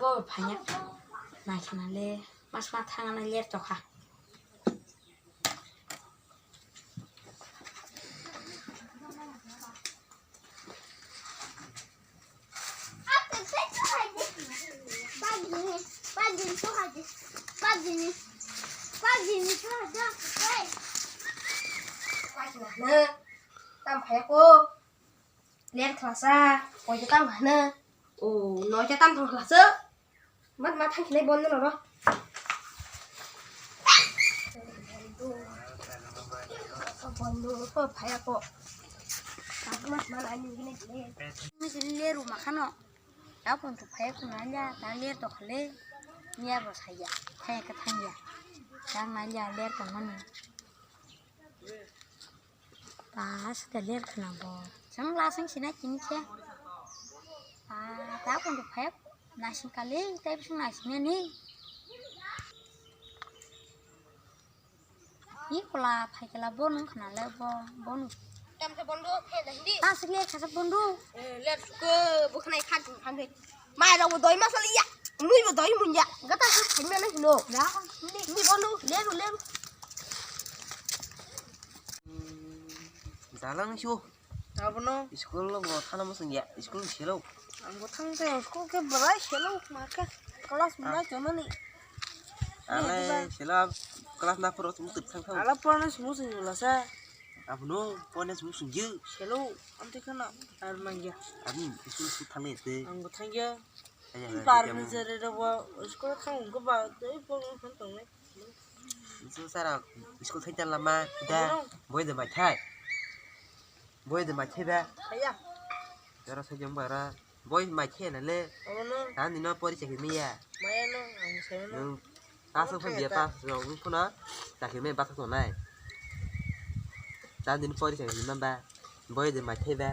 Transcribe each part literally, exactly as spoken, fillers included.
Bo phanya. Naikhe nale. Mas ma thangna ler tokha. Tam phaya ko. Ler khlasa, koita tam hana. O, noita tam thang khlasa. Mat, mat, thang khlai bondo noro. Bondo, ko phaya ko. Mat, mat, mat, ani gini gini. Ni sini leru makhano. Ta pon tu phaya ko nanya, ta ler to khle. Nia bo saya, phaya ka thangya. Ta nanya ler to mani. Pas da ler khna bo. Chang lasing sina kini khe. Ah, ta kon do phek. Nasing kali, tai bising nasing ni. Ni kola phai kala bo nung khna le bo, bo nung. Tam se bondo, phe da hindi. Ta sik ler khasa bondo. Eh, ler ko, bo khna khat kham phe. Mai rok bo doi masal iya. Mui bo doi mun ya. Gata su thai mano hino. Ni bondo, leru, leru. Dalang su. Abono. School lo bo thana mo sengya. School selo. Ang bo thang te school ke bwlai selo ma khe class Ah. Bwlai tonani. Ale selo class na poro sung tuk thang thang. Ala porne sung sung la sa. Abono porne sung sung je. Selo amte kana ar mangya. Abi school su thang te. Ang bo thangya. Aya, Bar aya, ni jere ro bo school thang ko ba dei porne thang tongnai. Isu sara school thai chala ma da Abono. Boy de mai thai. Boy de mai thai ba. Aya. Jara sa jong bara. Boy mai thai na le. Abono. Dan dino pori chakri miya. Maya no, ang saya no. Nung ta sung phan dia ta sung phan na. Chakri me ba ta nai. Dan din pori chakri ma ba. Boy de mai thai ba.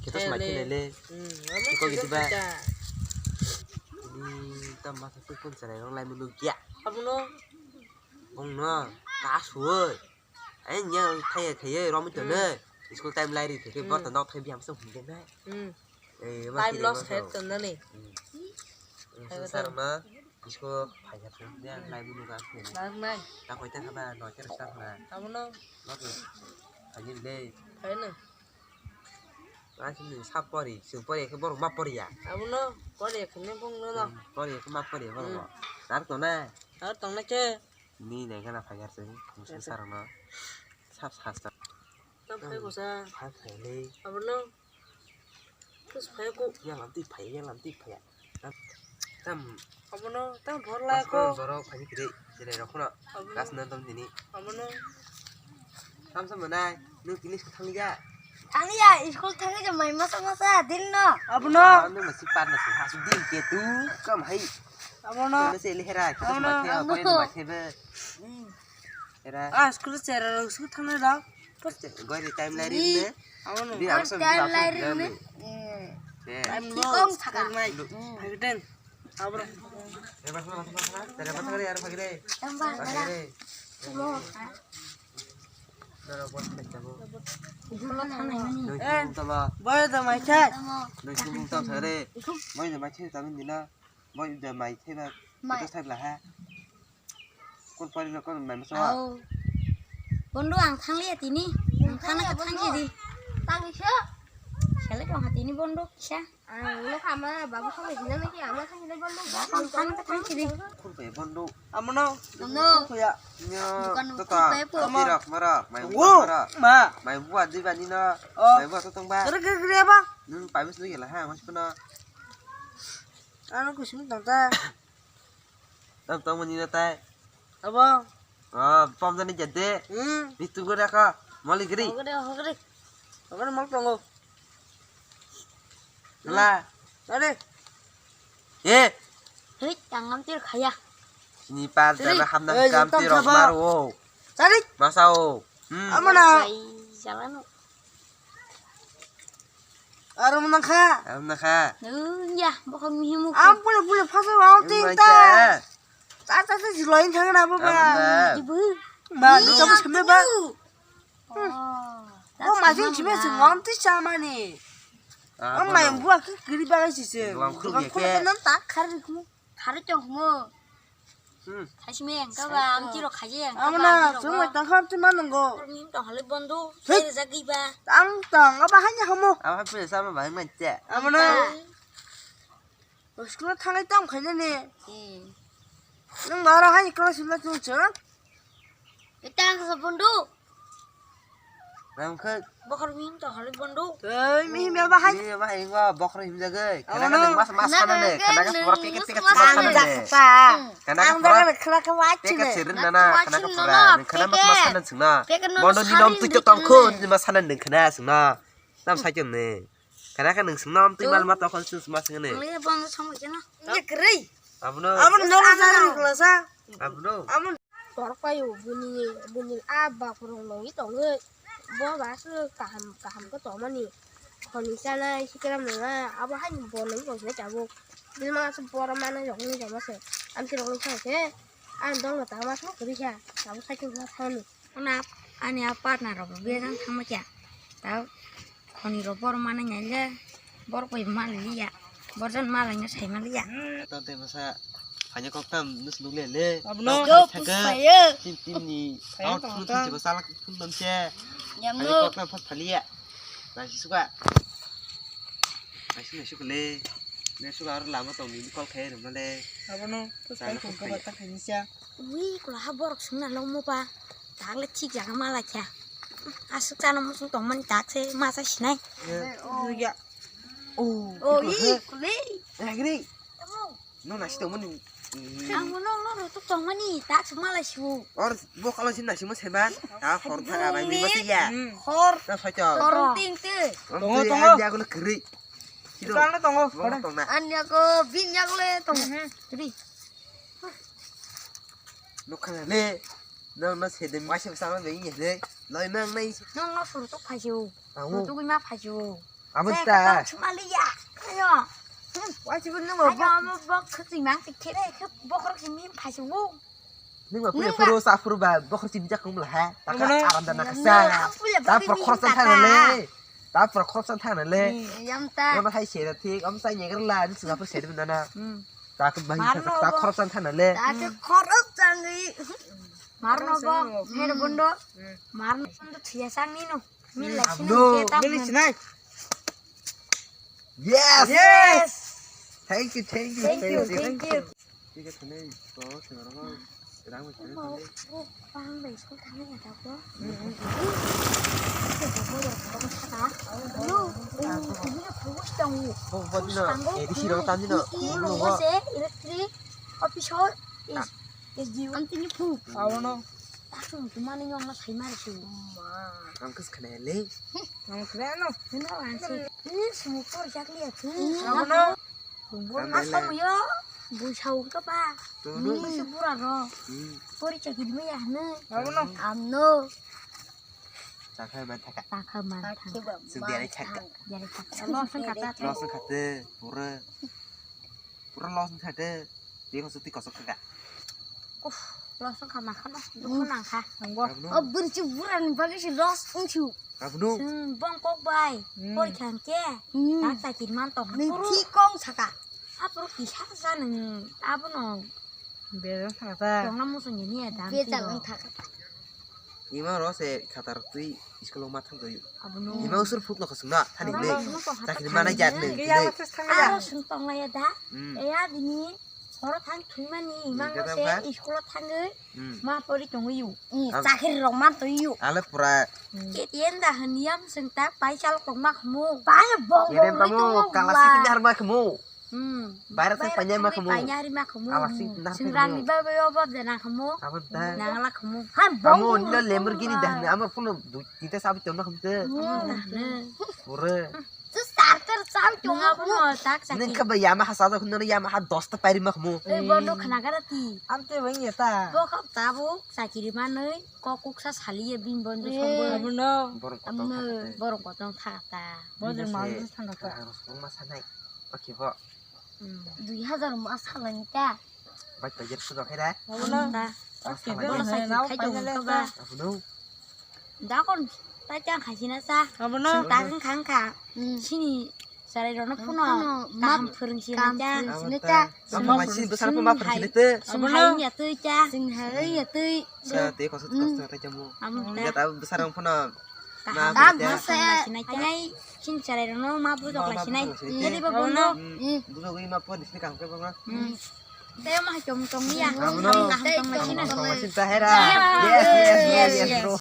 Khe to mai thai le. Hmm, amo Kiko sujak gitu ba. Kita. Ini ta ma sa pun channel rong lai munu ya. Abono. Bongno ta suoi. Ai nya thai thai rom to ne. Hmm. School time lai ri thai Hmm. Bor to nok thai biam sung hum de na. Hmm. Eh, ma Time kiri loss ma khe so. To nani. Hmm. Hai Sung betul. Sar ma. School phai kha thung de Hmm. Lai munu ga thung. Lai nai. Ta koi ta kha ba no khe sa na. Abono. Nok phai ni le. Phai na. Asini sa pori, sung pori khe borok ma pori ya. Abono pori khe ne bong no. Hmm, pori khe ma pori borok. Hmm. Nar to na. Nar tong na khe. Ni nai gana phai gar se, musin Ese. Sarang no. Sab sab sab. Tam phai ko sa. Phai phai le. Abono. Kus phai ko. Ya lam ti phai, ya lam ti phai ya. Tam, tam. Abono tam bhor la ko. Mas ko joro phani kiri, jere rokho no. Abono. Gas nan tam dini. Abono. Tam sam manai, nung tini school thang ya. Thang ya, school thang ya mai masa masa din no. Abono. Nung masih par masih hasu din ke tu kam hai. Abono. Nung masih lihera, kita Abono. Masih apa itu masih be. Hmm. Era. Ah, school sera school thang ya. Gori time lai ri ne. Abono. Di ang sam time lai ri ne. Eh. Time lo. Kong saka. Mai. Hmm. Hai den. Abro. Tere bata kare yar phagre. Tamba. Phagre. Sumo. Dara bot pe tabo. Jolo thanai mani. Nung sumung tama. Boy da mai chai. Nung sumung tam sare. Boy da mai chai tamin dina. Boy da mai chai ba. Mai. Kita sai lah ha. Kon pari lo kon mai masa. Au. Bondo ang thang liya tini. Ang thang na ka thang di. Tang iso. Sele kong ha tini bondo kisa. Ang no kama babu kama jina naki ang no kama jina bondo. Ba kong thang ka thang kiri. Khur pe bondo. Amono. Amono. Khur ya. Nyo. Bukan to khur ta. Pe po. Tirok marok mai Wo. Marok. Ma. Mai bua di bani no. Oh. Mai bua to tong ba. Kere kere kere ba. Nung pabis lagi lah ha mas kono. Ano kusim tong ta. Tam tong mani na tai. Abo. Ah, pom jani jade. Hmm. Ni tu gora ka. Mali gri. Hogre, hogre. Hogre mal tongo. La. Are. Eh. Hei, tangam tir khaya. Ni par Ri. Jana hamna Eh, kam jam tir tam rok khaba. Mar wo. Tari. Masa wo. Hmm. Amana. Ai, jalan. Aro mona kha. Aro mona kha. Nung ya, bokhok mihimu. Am pule pule phasa wa Em, ting mai ta. Cha. Ta ta ta jiloi thang na bo ba. Aro mona. Ibu. Ma Ni ni kamu ya, seme ba. Ibu. Oh, Bo that's ma jing mama seme ba. Sing ngam ti cha mani. Ah, oh, mai bono. Buwa khe kiri bagai sise. Dukan khuluk dukan ya khuluk khe. Nam ta khari khmu. Khari tong khmu. Hmm. Thaisme engka ba, ang tiro khaje engka ba. Amana, tiro chwng ko. Mai tang kham twi manango. Ning tong halai bondo. Hei. Sai rwjak gwi ba. Ang tong, aba hanya khmu. Aba phe sama bai man che. Amana. School thangwi tong khaina ni. Hmm. Nung bara hai class la chung chung. Itang sa bundu. Nang khe. Bokhor min to hali bundu. Ei, mi mi ba hai. Mi ba hai wa bokhor him jagai. Kana kana mas mas kana ne. Kana ka pura peket peket mas kana ne. Kana ka pura. Ang jaga khla ka wai chine. Peket sirin nana. Kana ka pura. Kana mas mas kana sungna. Bondo ni nom tu tong khun mas kana ne kana sungna. Nam sa ne. Kana ka nung sungna am twi mal ma tokon sung sma sung ne. Ang le bang song kena. Ye krei. Abono. Abono nong sa ri kla sa. Abono. Abono. Tor payo buni buni a ba phurung nong i tong e. Bo ba su kaham kaham ko to mani. Khoni sana sikram na abo hai bo nong ko se jabo. Bil ma su bor ma na jong ni jama se. Am ti rong sa se. An dong ta ma su kri sa. Abo sa ki ma thani. Ona ani a partner rok bo bejang thangma kya. Ta khoni rok bor mana nyale bor koi maliya. Bor jan mala nya sai maliya. To te masa phanya kok tam nus luk le le. Abono. Yo, pusaye. Tin tin ni. Phanya out kok phun tam. Thang se basa lak phun tam se. Nyam phanya no. Kok tam phas phaliya. Nasi suka. Nasi nasi kule. Nasi suka ar lama tong ni call khe rung le. Abono. Phus phai phun ko bata khaini sa. Ui, kula ha borok sungna longmo ba. Tagle thik jaga ma laikha. Aswk chana muchung tongmani tak se masa sinai. Ya. Oh, oh, iko i, he. Kuli. Eh, gini. Tamo. No nasi tongmani. Ang mono no rutuk tongmani tak se ma lai sibu. Or bo kalo sin nasi mo seman. Ta hor thaga bai mi masa ya. Hmm. Hor. Na soito. Hor ting te. Tongo, tongo. Dia ko kri. Kano tongo. Tongna. Anya ko bin ya ko le tong. Mhm. Tri. Nukha na le, nang no sedem waisa bwsa ma beng ye le, loi mang nai. Nang no suru tuk phai siu. Amo. Suru tuk ma phai siu. Amo ta. Suma liya. Ayo. Waisa bwsa nang. Ayo, amo bok khutui mang tik khere khe bokhor si mi phai siu. Nang ma pura pura sa pura ba bokhor si mi jak kum la ha. Taka aram da na kasa. Ta pura khorok sa thang le. Ta pura khorok sa thang le. Yam ta. Nang no hai se da thik, am sa nyegar la, ni singa pura se da na. Hmm. Ta khe bai ta khorok chan thana le. Ta khe khorok changwi. Marno bo, mer bondo. Marno bondo thiya sang ni no. Min lai sini ke tam. Min sinai. Yes. Yes. Thank you, thank you, thank you, thank you. Thik ache nei, to sengaro. Rang bai sini thangni. Pang bai school thangni ya ta ko. Hello, ini na phu tang u. Oh, buat ni na. Eh, di sini tadi na. Ini lo se electric officer is is di. Ang tini phu. Awono. Tak sung tu mana nyong na sai mar su. Ang kes kena le. Ang kena no. Ini ang se. Ini semua kor jak lihat. Awono. Asam yo, bui saung ka ba. Bui se bura ro. Pori chakiri me ya ne. Amno. Takha man thaka. Takha man thaka. Sing diare thaka. Diare thaka. Los khate. Los khate. Pura. Pura los khate. Dia ko suti kosok thaka. Uff, los wngkha makha no, dukhu nangkha. Nanggo. Oh, bwrwi burani bagwi se los wngsu. Abono. Chwng bong kok bai, porikha hwnkhe, tak chakiri man tong. Nini thik kong saka. Aphuru kisa sa nang, abono. Bejal thangkha ta. Tongna muchung ya niya dam. Bejal wngkha. Ima ro se khatar twi school ma thang twi. Abono. Ima usur phuk no khosung na, thani le. Chakiri mana jat nang. Aro sung tong la ya da. Eya bini. Horo thang thwimani, hmm, mango se school o thangwi, hmm, ma pori tongwi u. Hmm, chakiri rok man tongwi u. Ale pura. Hmm. K T M da hwniyam sengta paisa lo tongma khumu. Paisa bong bong tamo, kala siki dar ma khumu. Hmm. Bayar thang paisa ma khumu. Paisa hari ma khumu. Kala siki dar khumu. Singrang ni ba ba yo ba jana khumu. Abo da. Nangla khumu. Han bong. Amo nila Lamborghini da hwnwi, amo phone dui tinta sabi tongma khumu te. Hmm. Pura. Tu starter cham chunga bono tak chakiri. Neng khe ba Yamaha sajak hwnwi Yamaha dosta pairi ma khumu. Ei bondo khna gara ti. Amte weng ya ta. Bo khap tabuk chakiri manwi kok kuksa saliye bini bondo songbo. Abono. Borok kotong thaka ta. Borok kotong thaka ta. Rang rosong ma sanai. Oke bo. Hmm. Dui hajar ma salani ta. Bai pajer sudo khaira. Abono. Oke bo. Abono. Dakon, tai tang khaisina sa. Abono. Sing tak wng kha wng kha. Hmm. Sini Chwrai rokno phano kaham phwrwng sini cha. Kaham phwrwng sini cha. Chwng hai wngya twi cha. Chwng hai wngya twi. Cha tei kosa kosa tei cha mo. Ya ta bwsarok phano. Kaham ma se. Sinai cha. Chini chwrai rokno ma bujok lai sinai. Jadi ba bono. Bujok wi ma pon sini kaham khe bono. Tei ma chom chom ya. Kaham chom chom lai sinai. Kaham chom chom lai sinai cha hera. Yes, yes, yes, yes, bro.